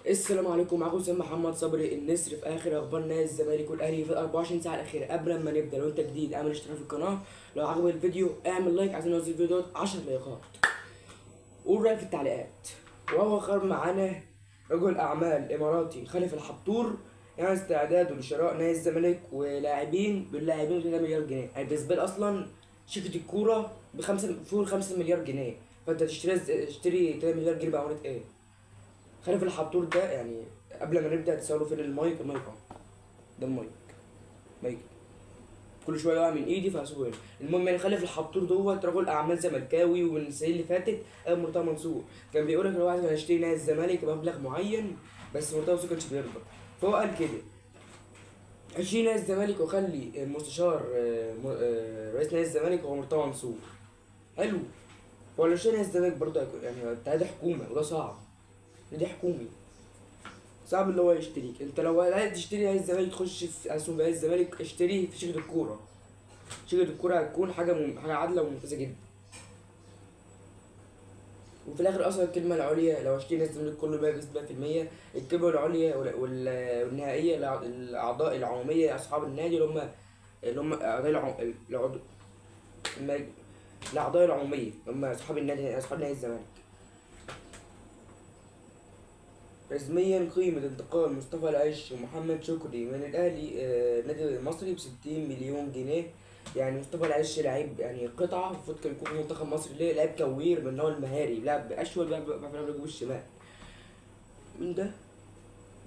السلام عليكم، معاكم اسامة محمد صبري النسر في اخر اخبار نادي الزمالك والاهلي في ال 24 ساعة الاخيرة. قبل ما نبدا، لو انت جديد اعمل اشتراك في القناه، لو عجبك الفيديو اعمل like، عايزين ننزل فيديو 10 لايكات، قول رايك في التعليقات. وهو خرج معانا رجل اعمال اماراتي خلف الحبتور، يعني استعداده لشراء نادي الزمالك ولاعبين باللاعبين ب 3 مليار جنيه. يعني بالنسبة لي اصلا شركة الكورة بخمسة فوق 5 مليار جنيه، فانت تشتري 3 مليار جنيه بعمله ايه؟ خلف الحبتور ده يعني قبل ما نبدا تسالوا فين المايك، المايك اهو، ده المايك، مايك كل شوية يقع من ايدي فهسيبه هنا. المهم يعني خلف الحبتور دوت رجل اعمال زملكاوي، ومن السنين اللي فاتت قال مرتضى منصور كان بيقول لك لو عايز هشتري نادي الزمالك بمبلغ معين، بس مرتضى منصور كانش بيرضى، فهو قال كده اشتري نادي الزمالك وخلي المستشار رئيس نادي الزمالك هو مرتضى منصور. حلو، هو لو اشتري نادي الزمالك برضه هيكون يعني ده حكومة، وده صعب، دي حكومي صعب اللي هو يشتريك. انت لو عايز تشتري نادي الزمالك تخش في اسهم نادي الزمالك، اشتري في شركة الكورة. شركة الكورة هتكون حاجة عادلة وممتازة جدا. وفي الاخر اصلا الكلمة العليا لو اشتري نادي الزمالك كله بقى بنسبة 100%، الكلمة العليا والنهائيه الاعضاء العمومية اصحاب النادي اللي هم اعضاء العضو الاعضاء العمومية هم اصحاب النادي، اصحاب نادي الزمالك. رسميا قيمة انتقال مصطفى العش ومحمد شكري من الأهلي النادي المصري ب60 مليون جنيه. يعني مصطفى العش لعيب يعني قطعة، المفروض كان يكون في منتخب مصر، ليه؟ لعيب كوير من النوع المهاري، لاعب أشول، بيعرف يلعب رجله الشمال. مين ده؟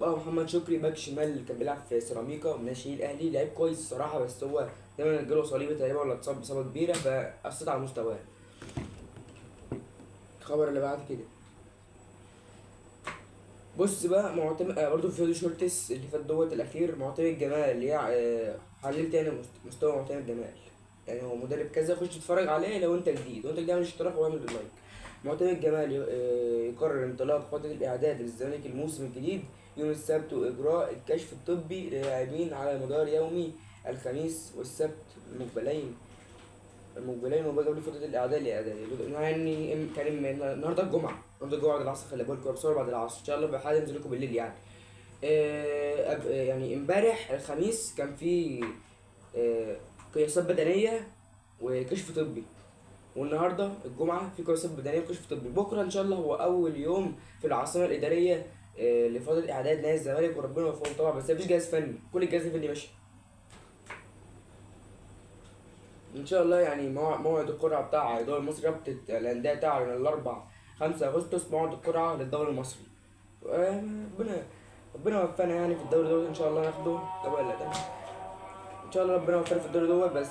بقى محمد شكري باك شمال كان بيلعب في سيراميكا من ناشئين الأهلي، لعيب كويس الصراحة، بس هو دايما جاله صليبي تقريبا ولا اتصاب بإصابة كبيرة فأثرت على مستواه. الخبر اللي بعد كده بص بقى معتمد برضه في فيديو shorts اللي فات دوت الاخير، معتمد جمال اللي هي حللت يعني مستوى معتمد جمال، يعني هو مدرب كذا، خش اتفرج عليه لو انت جديد، وانت جديد اعمل اشتراك واعمل like. معتمد جمال يقرر انطلاق فترة الاعداد للزمالك الموسم الجديد يوم السبت، واجراء الكشف الطبي للاعبين على مدار يومي الخميس والسبت المقبلين، وبقى قبل فترة الإعداد لإعداد يعني كان النهارده الجمعة، النهارده الجمعة بعد العصر، خلي بالكم بصور بعد العصر إن شاء الله بحاول أنزل لكم بالليل يعني. يعني امبارح الخميس كان في قياسات بدنية وكشف طبي، والنهارده الجمعة في قياسات بدنية وكشف طبي. بكرة إن شاء الله هو أول يوم في العاصمة الإدارية، لفترة إعداد نادي الزمالك، وربنا يوفقهم طبعا، بس مفيش جهاز فني، كل الجهاز الفني ماشي ان شاء الله. يعني موعد القرعة بتاع الدوري المصري، رابطه الاندية تعلن الاربع 5 اغسطس موعد القرعة للدوري المصري. ربنا يوفقنا يعني في الدوري دوت ان شاء الله ناخده. طب ولا ده ان شاء الله ربنا يوفقنا في الدوري دوت، بس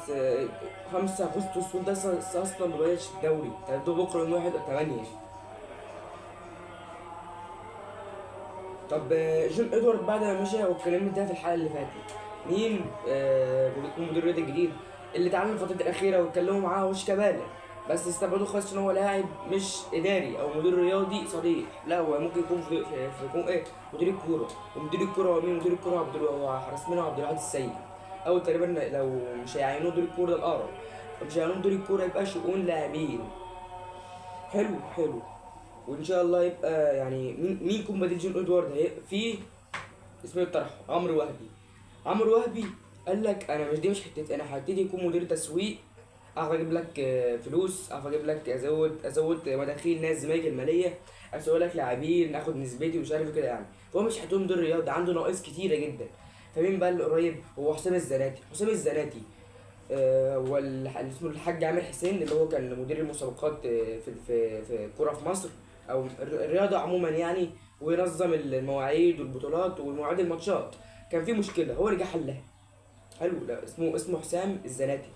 5 اغسطس وانت لسه اصلا ما بداتش الدوري، انت هتبدأ بكره يوم 1/8. طب جون ادوارد بعد ما مشى، واتكلمنا ده في الحلقة اللي فاتت، مين بيكون مدير الرياضي الجديد اللي اتعلم الفترة الأخيرة واتكلموا معاه هو شيكابالا، بس استبعدوه خالص عشان هو لاعب مش إداري أو مدير رياضي صريح، لا هو ممكن يكون في يكون إيه مدير الكورة. ومدير الكورة هو مين؟ مدير الكورة هو حارس مرمى عبد الواحد السيد، أو تقريبا لو مش هيعينوه مدير الكورة ده الأقرب، مش هيعينوه مدير الكورة يبقى شؤون لاعبين. حلو حلو، وإن شاء الله يبقى يعني مين يكون بديل جون إدوارد؟ هي في اسمه الطرح عمرو وهبي. عمرو وهبي قال لك انا مش دي مش حتتي، انا هبتدي يكون مدير تسويق، اعرف اجيب لك فلوس، اعرف اجيب لك ازود مداخيل نادي الزمالك المالية، اسوق لك لاعبين، اخد نسبتي ومش عارف كده يعني. فهو مش هتقول مدير رياضي، عنده ناقص كتيرة جدا. فمين بقى اللي قريب؟ هو حسام الزناتي. حسام الزناتي، هو اللي اسمه الحاج عامر حسين، اللي هو كان مدير المسابقات، في الكورة في مصر او الرياضة عموما يعني، وينظم المواعيد والبطولات ومواعيد الماتشات. كان في مشكلة هو رجع حلها. حلو، لا اسمه حسام الزناتي.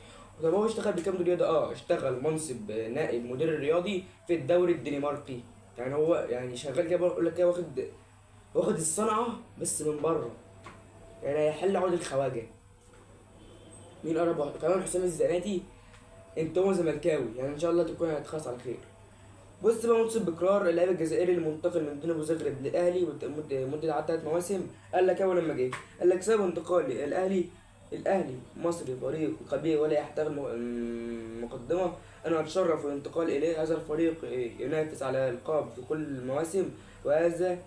طب هو اشتغل بكام مدير رياضي؟ اشتغل منصب نائب مدير الرياضي في الدوري الدنماركي. يعني هو شغال كده، بقول لك كده واخد الصنعة بس من بره، يعني هيحل عقد الخواجه. مين قرب واحد؟ كمان حسام الزناتي انت هو زملكاوي، يعني ان شاء الله تكون هتخلص على خير. بص بقى، منصب بكرار اللاعب الجزائري المنتقل من دينامو زغرب للاهلي مدة عدت 3 مواسم، قال لك اول لما جه قال لك سبب انتقالي الاهلي مصري فريق كبير ولا يحتاج مقدمه، انا اتشرف بالانتقال اليه، هذا الفريق ينافس على القاب في كل المواسم، وهذا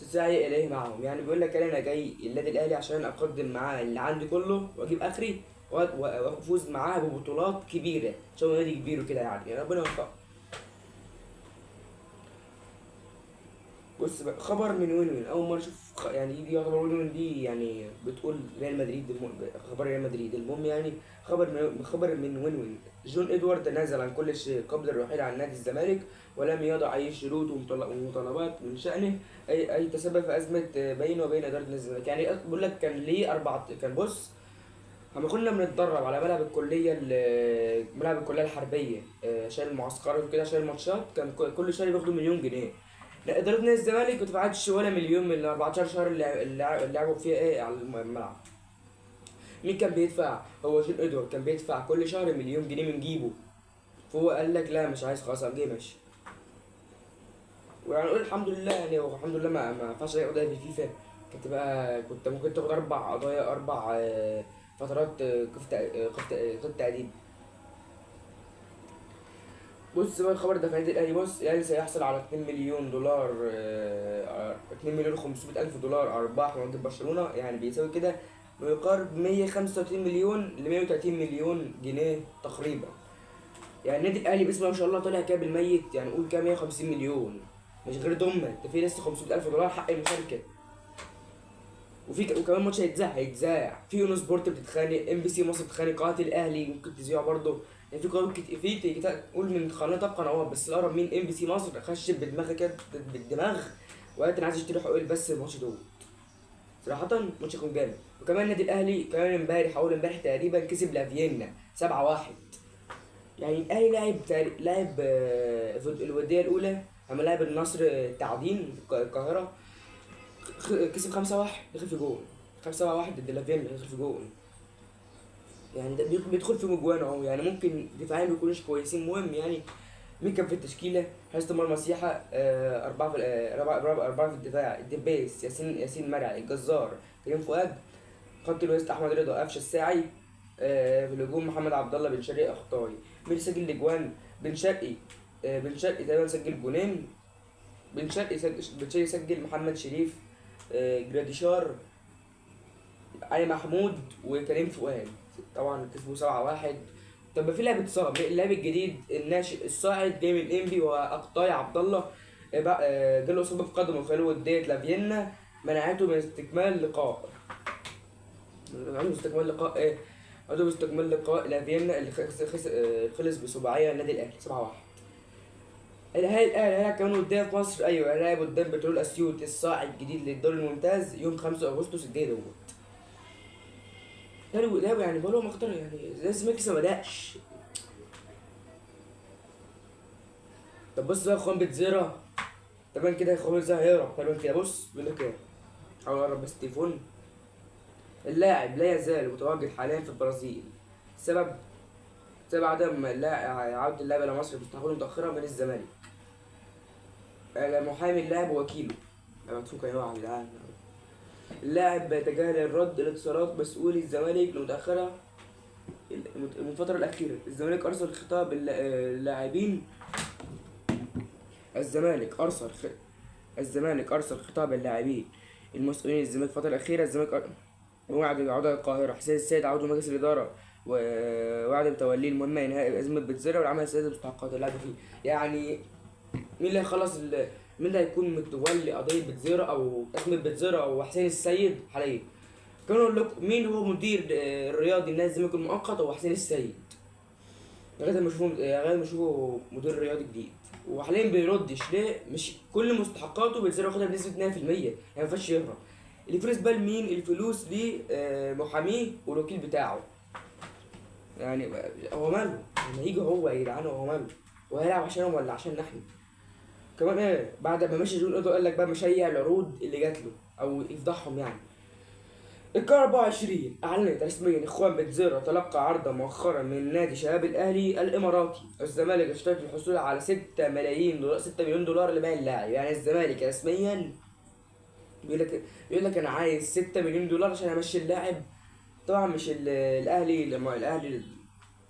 سعي اليه معهم. يعني بيقول لك انا جاي النادي الاهلي عشان اقدم معاه اللي عندي كله واجيب اخري وافوز معاه ببطولات كبيرة، عشان هو نادي كبير وكده يعني ربنا يوفقه. بص بقى خبر من وين وين، اول مرة اشوف يعني دي يعتبر وين وين دي، يعني بتقول ريال مدريد خبر ريال مدريد. المهم يعني خبر من وين وين، جون ادوارد تنازل عن كل شيء قبل الرحيل عن نادي الزمالك، ولم يضع اي شروط ومطالبات من شأنه اي تسبب في ازمة بينه وبين ادارة نادي الزمالك. يعني بقول لك كان ليه اربع، كان بص لما كنا بنتدرب على ملعب الكلية ملعب الكلية الحربية، عشان المعسكرات وكده، عشان الماتشات، كان كل شهر بياخدوا مليون جنيه. لا ادارة نادي الزمالك ما دفعتش ولا مليون من ال 14 شهر اللي لعبوا فيها ايه على الملعب. مين كان بيدفع؟ هو جون ادوارد كان بيدفع كل شهر مليون جنيه من جيبه، فهو قال لك لا مش عايز خلاص، قام جاي ماشي. ويعني نقول الحمد لله، يعني هو الحمد لله ما فيهاش اي قضية في الفيفا، كنت ممكن تاخد 4 قضايا، 4، فترات، قف تأديب. بص بقى الخبر ده في النادي الاهلي. بص الاهلي سيحصل على 2 مليون دولار، 2,500,000 دولار ارباح من مواجهة برشلونة، يعني بيساوي كده ما يقارب 135 مليون ل 130 مليون جنيه تقريبا. يعني النادي الاهلي بسم الله ما شاء الله طالع كده بالميت، يعني قول كده 150 مليون، مش غير دمه، ده في لسه 500,000 دولار حق المشاركة. وكمان ماتش هيتذاع في اون سبورت بتتخانق، ام بي سي مصر بتتخانق، قناة الاهلي ممكن تذيع برضه. يعني في قنوات كتير، في تقول من قناة قنوات، بس الاقرب مين؟ ام بي سي مصر خش بدماغها كده بالدماغ، وقالت انا عايز اشتري حقوق البث الماتش دوت. صراحة الماتش هيكون جامد. وكمان النادي الاهلي كمان امبارح، اول امبارح تقريبا كسب لافيينا 7-1. يعني الاهلي لعب، في الودية الاولى لما لعب النصر التعدين في القاهرة، كسب 5-1، دخل في جون 5-1 ضد لافيينا، دخل في جون. يعني ده بيدخل في مجوان اهو، يعني ممكن دفاعيا ما يكونوش كويسين. المهم يعني مين كان في التشكيلة؟ حارس المرمى مسيحه، أربعة في أربعة في الدفاع، الدبيس، ياسين مرعي، الجزار، كريم فؤاد، خط الوسط احمد رضا، قفشه الساعي، في الهجوم محمد عبد الله، بن شرقي، اخطاي. مين اللي سجل الاجوان؟ بن شرقي، بن شرقي تقريبا سجل جونين، بن شرقي سجل، محمد شريف، جراديشار، علي محمود، وكريم فؤاد. طبعا كسبوا 7-1. طب في لاعب اتصاب، اللاعب الجديد الناشئ الصاعد جاي من انبي واقطاي عبد الله، جاله اصابه في قدمه خلال وديه لافيينا منعته من استكمال اللقاء. منعته من استكمال لقاء ايه؟ منعته من استكمال لقاء لافيينا اللي خلص بسباعيه النادي الاهلي 7-1. الاهلي هيلعب كمان وديه في مصر، ايوه هيلعب قدام بترول اسيوط الصاعد الجديد للدوري الممتاز يوم 5 اغسطس الجاي دوت. حلو ده، يعني بقول لهم اخطر، يعني زي الزمالك لسه ما بدأش. طب بص بقى خوان بيتزيرا، تمام كده خوان بيتزيرا هيهرب تمام كده. بص بيقول لك ايه، حاول اقرب بس التليفون. اللاعب لا يزال متواجد حاليا في البرازيل، سبب عدم عودة اللاعب إلى مصر مستحقه متأخرة من الزمالك. محامي اللاعب ووكيله. لا، مدفوع يا جماعة، يا جدعان. اللاعب تجاهل الرد الاتصالات مسؤولي الزمالك المتأخرة من الفترة الأخيرة. الزمالك أرسل خطاب اللاعبين. الزمالك أرسل خطاب اللاعبين المسؤولين الزمالك الفترة الأخيرة. الزمالك وعد بعودة القاهرة. حسين السيد عوده مجلس الإدارة ووعد بتوليه المهمة إنهاء أزمة بيتزيرا والعمل السياسي بمستحقات اللاعب فيه. يعني مين اللي هيخلص مين اللي هيكون متولي قضية بيتزيرا أو أزمة بيتزيرا أو حسين السيد حاليا؟ كانوا أقول لكم مين هو مدير الرياضي النادي الزمالك المؤقت هو حسين السيد، لغاية ما يشوفوا مدير رياضي جديد. وحاليا بيردش ليه؟ مش كل مستحقاته بيتزيرا واخدها بنسبة اتنين في المية، يعني ما ينفعش يهرب. الفلوس بقى لمين؟ الفلوس ل، محاميه والوكيل بتاعه. يعني هو ماله؟ لما يجي هو يا جدعان هو ماله؟ هو هيلعب عشانهم ولا عشان احنا؟ كمان ايه بعد ما مشي جون ادو قال لك بقى مشيع العروض اللي جات له او يفضحهم. يعني القاهرة 24 أعلنت رسميا إخوان بيتزيرا تلقى عرضا مؤخرا من نادي شباب الأهلي الإماراتي. الزمالك اشترك للحصول على 6 ملايين دولار، 6 مليون دولار لبيع اللاعب. يعني الزمالك رسميا بيقول لك أنا عايز 6 مليون دولار عشان أمشي اللاعب. طبعا مش الأهلي، لما الأهلي،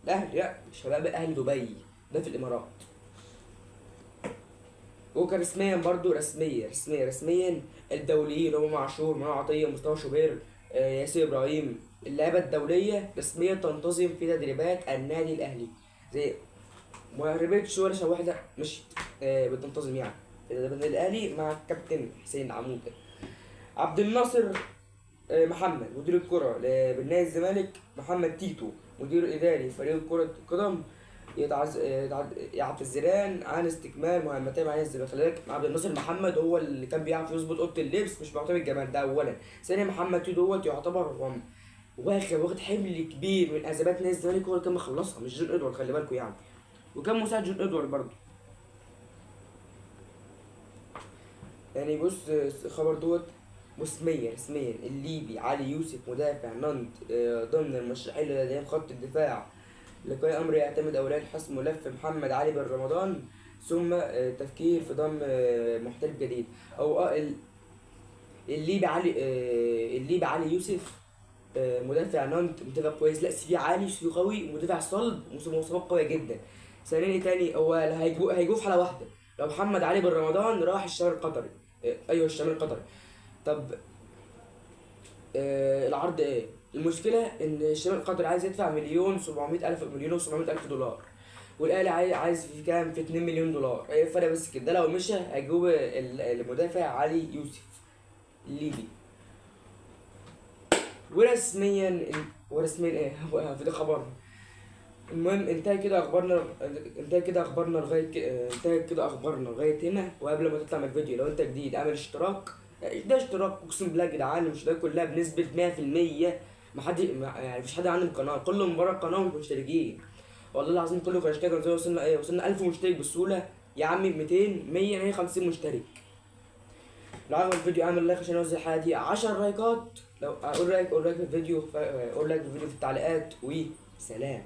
الأهلي لا، شباب الأهلي دبي ده في الإمارات. وكرسميا برضو، رسميا رسميا رسميا الدوليين هم عاشور، منى عطية، مصطفى شوبير، ياسر ابراهيم، اللعيبة الدولية رسميا تنتظم في تدريبات النادي الاهلي، زي ما هربتش ولا واحدة مشيت، بتنتظم يعني في تدريبات النادي الاهلي مع الكابتن حسين عموتة. عبد الناصر محمد مدير الكرة بالنادي الزمالك، محمد تيتو مدير إداري فريق كرة القدم يعتذران عن استكمال مهمتهم مع نادي الزمالك. خلي بالك عبد الناصر محمد هو اللي كان بيعرف يظبط اوضة اللبس، مش معتمد الجمال ده اولا. ثانيا محمد تيتو دوت يعتبر هو واخد حمل كبير من ازمات نادي الزمالك، هو اللي كان مخلصها مش جون ادوارد، خلي بالكوا يعني، وكان مساعد جون ادوارد برضه. يعني بص الخبر دوت رسميا رسميا الليبي علي يوسف مدافع نانت ضمن المرشحين لديهم خط الدفاع لكي امر يعتمد اولاد حسم ملف محمد علي بن رمضان، ثم تفكير في ضم محترف جديد. او الليبي علي، الليبي علي يوسف، مدافع نانت، مدافع كويس، لا CV عالي، CV قوي، مدافع صلب، مواصفات قوية جدا. ثانيا ايه تاني، هو هيجيبوه في حاله واحدة لو محمد علي بن رمضان راح الشمال القطري، ايوه الشمال القطري. طب العرض ايه؟ المشكلة ان الشمال القطري عايز يدفع 1,700,000، 1,700,000 دولار، والاهلي عايز في كام؟ في 2 مليون دولار. ايه الفرق بس كده؟ ده لو مشى هيجيبوا المدافع علي يوسف الليبي. ورسميا ايه؟ هو في ده خبر. المهم انتهى كده اخبارنا، انتهى كده اخبارنا لغاية انتهى كده اخبارنا لغاية هنا. وقبل ما تطلع من الفيديو لو انت جديد اعمل اشتراك، ده اشتراك اقسم بالله يا جدعان المشتركات كلها بنسبة 100%، ما حد يعني مفيش حد عنده القناة، كله من بره القناة ومشتركين والله العظيم كله كان اشترك. زي وصلنا ايه؟ وصلنا 1000 مشترك بالسهولة يا عمي، 200 100 150 مشترك. لو عجبك الفيديو اعمل لايك عشان انزل الحلقة دي 10 لايكات. لو قول رايك، قول رايك في الفيديو، قول رايك في الفيديو في التعليقات، وسلام.